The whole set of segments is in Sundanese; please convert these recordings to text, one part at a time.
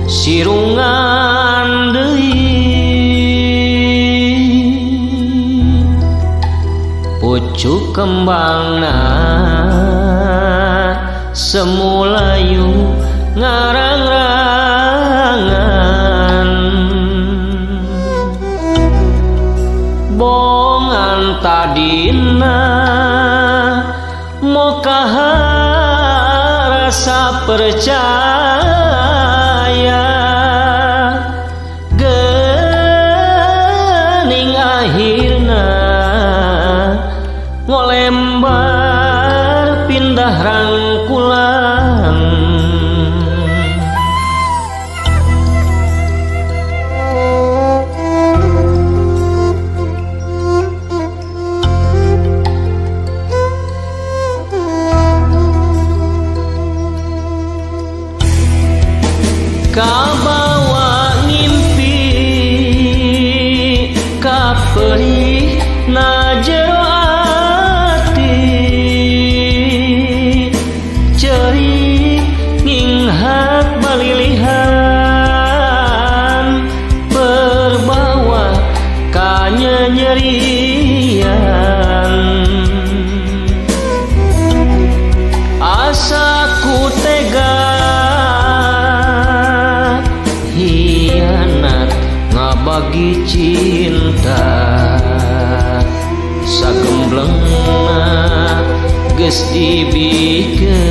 Sirungan deui pucuk kembangna semulayu ngarang-rangan bongan tadina mokaha rasa percaya geuning akhirna ngolembar pindah rangkulan. Kabawa ngimpi kaperih na jero ati ceurik nginghak balilihan perbawa kanyenyerian asa ku tega hianat ngabagi cinta sagemblengna geus dibikeun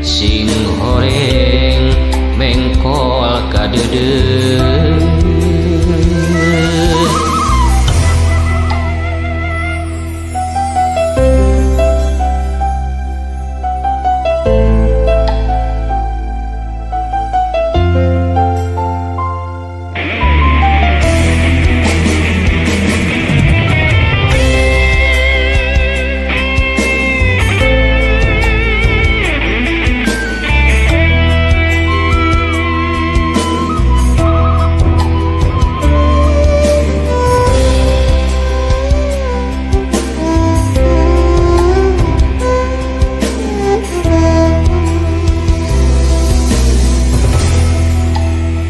sing horeng mengkol kadeudeuh.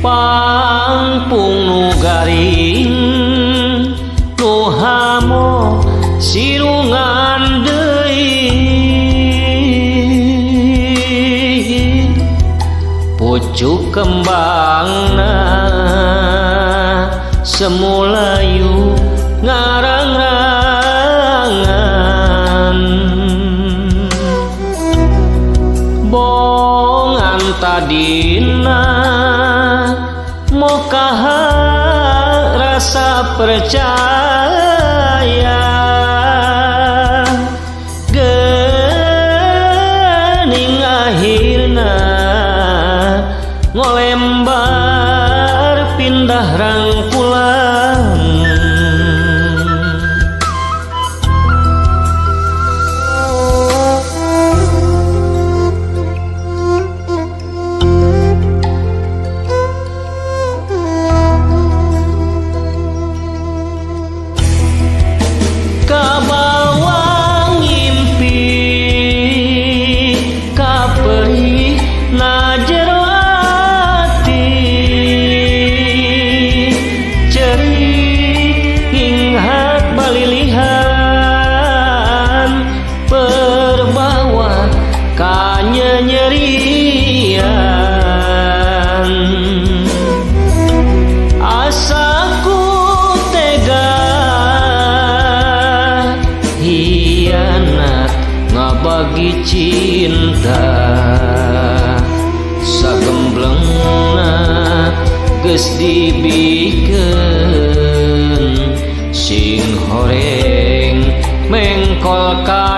Pangpung nu garing nu hamo sirungan deui pucuk kembangna semulayu ngarang-rangan bongan tadina mokaha rasa percaya geuning akhirna ngolembar pindah rangkulan. Kabawa ngimpi kaperih na jero ati ceurik nginghak balilihan perbawa kanyenyerian asa ku tega hianat ngabagi cinta sagemblengna geus dibikeun sing horeng mengkol ka